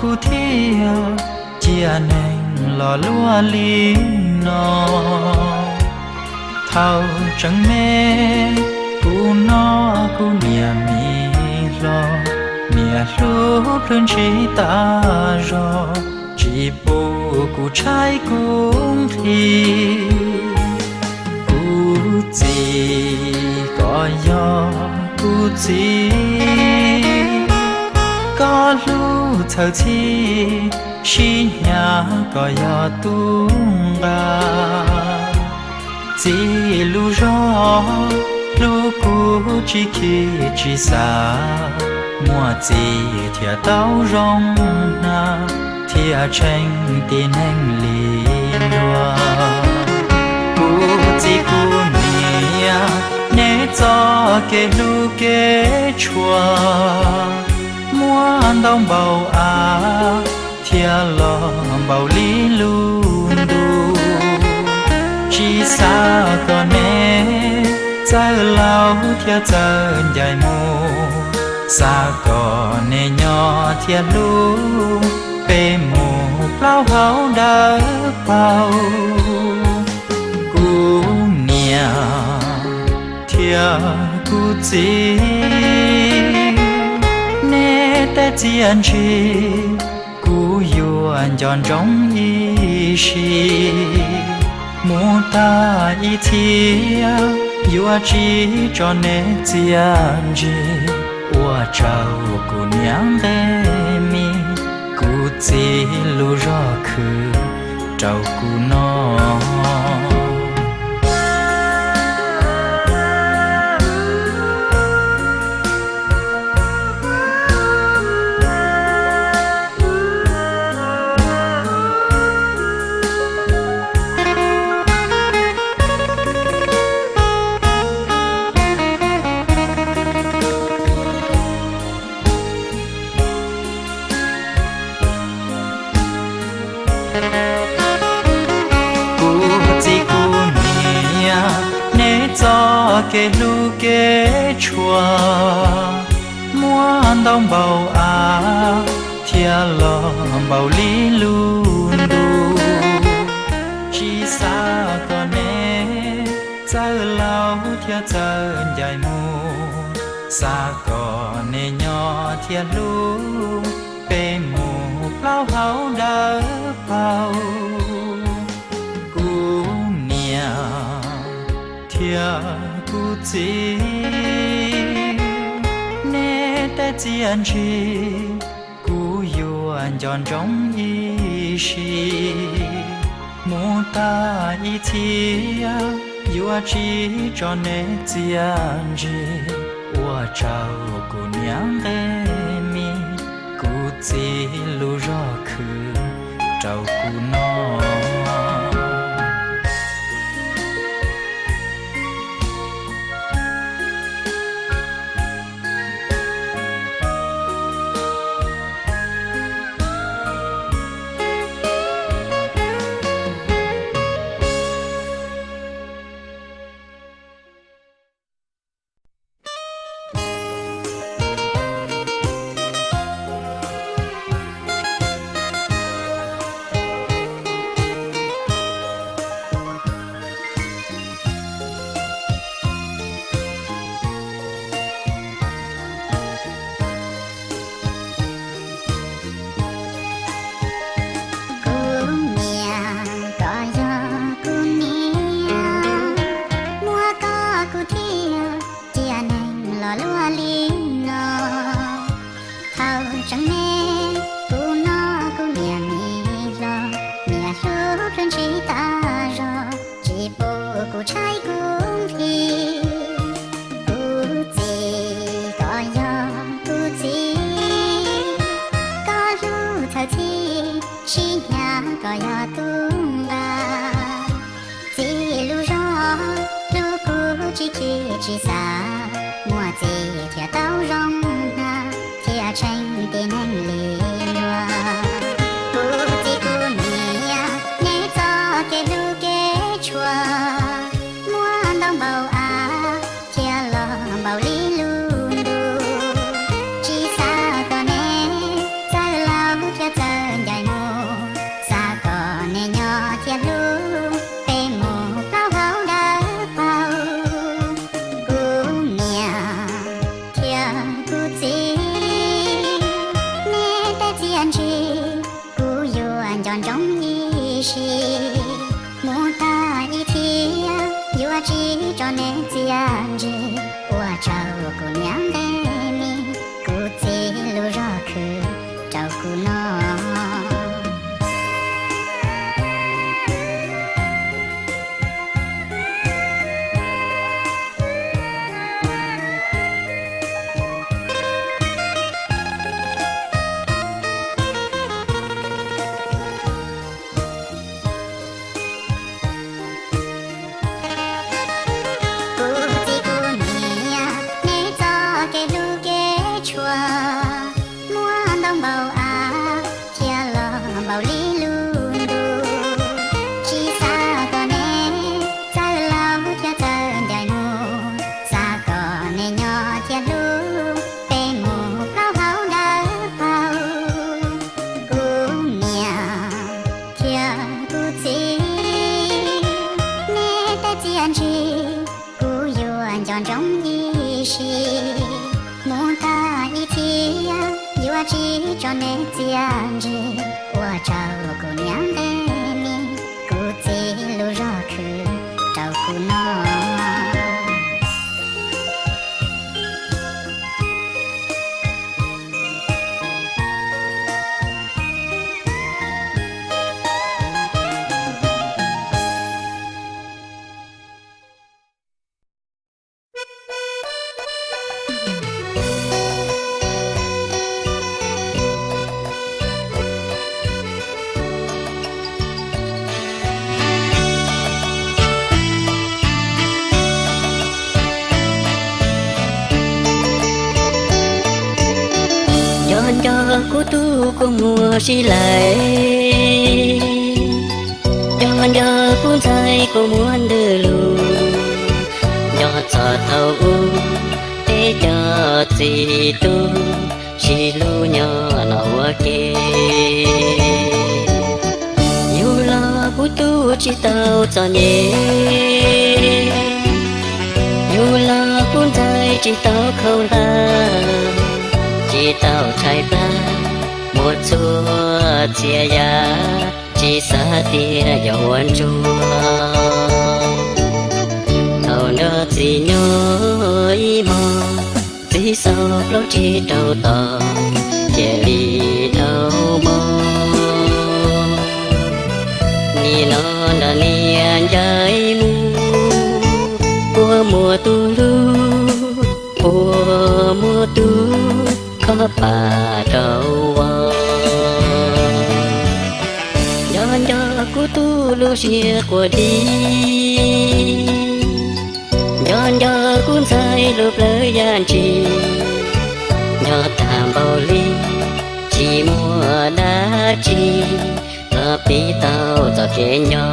kuv thiaj cia neeg los luaj li no. Thaum tseem me, kuv noj kuv niam mis hlo, niam hlub plhws ntshis tas zog, tsis pub kuv tshaib kuv nqhis. Kuv txiv, koj yog kuv txiv, koj hlub txhawj txhij, sib hnyav koj yog tub nqa. Txiv lub zog hlub kuv tsis khib tsis xav, muaj txiv thiaj tau zoo hnav, thiaj tsheej tib neeg li luag. Kuv txiv kuv niam, neb txoj kev hlub kev tshua muaj ntau npaum av, thiab los npaum li lub ntuj. Tsis xav kom neb txawj laus thiab txawj ncaim mus, xav kom neb nyob thiab hlub, peb mus plaub hau dawb paug. Kuv niam thiab kuv txiv, neb tej txiaj ntsig kuv yuav nco ntsoov ib sim. Mus tag ib txhia yuav tsis tso neb txiaj ntsig. Ua tsaug kuv niam nqe mis, kuv txiv lub zog khwv rau kuv noj. Kuv txiv kuv niam, neb txoj kev hlub kev tshua muaj ntau npaum av, thiab los npaum li lub ntuj. Tsis xav kom neb txawj laus thiab txawj ncaim mus, xav kom neb nyob thiab hlub, peb mus plaub hau dawb paug. Kuv niam thiab kuv txiv, neb tej txiaj ntsig kuv yuav nco ntsoov ib sim. Mus tag ib txhia yuav tsis tso neb txiaj ntsig. Ua tsaug kuv niam nqe mis, kuv txiv lub zog khwv rau kuv noj. Kuv niam, koj yog kuv niam, muaj koj kuv thiaj cia neeg los luaj li no. Thaum tseem me, kuv noj kuv niam mis hlo, niam hlub hlub ntshis tas zog, tsis pub kuv tshaib kuv nqhis. Kuv txiv, koj yog kuv txiv, koj hlub txhawj txhij, sib hnyav koj yog tub nqa. Txiv lub zog hlub kuv tsis khib tsis xav, muaj txiv thiaj tau zoo hnav, thiaj tsheej tib neeg li luag. Kuv txiv kuv niam, neb txoj kev hlub kev tshua muaj ntau npaum av, thiab los npaum li lub ntuj. Tsis xav kom neb txawj laus thiab txiaj ntsig ua rau kuv niam nqe mis, kuv txiv lub zog khwv rau kuv noj. Kuv txiv kuv niam neb txoj kev hlub kev tshua muaj ntau npaum av thiab los npaum li lub ntuj. Tsis xav kom neb txawj laus thiab txawj ncaim mus, xav kom neb nyob thiab hlub peb mus plaub hau dawb paug. Kuv niam thiab kuv txiv, neb tej txiaj ntsig kuv yuav nco ntsoov ib sim. Mus tag ib txhia yuav tsis tso neb txiaj ntsig ua rau kuv niam nqe mis, kuv txiv lub zog khwv rau kuv noj. Nco nco kuv tub kua muag sib laim, nco nco kuv ntxhais kua muag ntws lug, nco txog thaum ub peb cov txiv tub sib hlub nyob no ua ke. Yug los kuv tub tsis tau txom nyem, yug los kuv ntxhais tsis tau khaus hlab, tsis tau tshaib plab muaj txhua txhia yam, tsis xav tias yog ua ntsuag. Thaum nrog txiv nyob ib hmos, txiv xaus plaub tsig rau tod cia li dhau mus. Nim no nrog niam ncaim mus, puas muaj tus hlub, puas muaj tus khob pam rau vos. Nco nco kuv tub lub siab quas dib, nco nco kuv ntxhais lub plawv yam ntsis, nco tag npaum li tsis muaj dab tsi los pib tau txoj kev nco.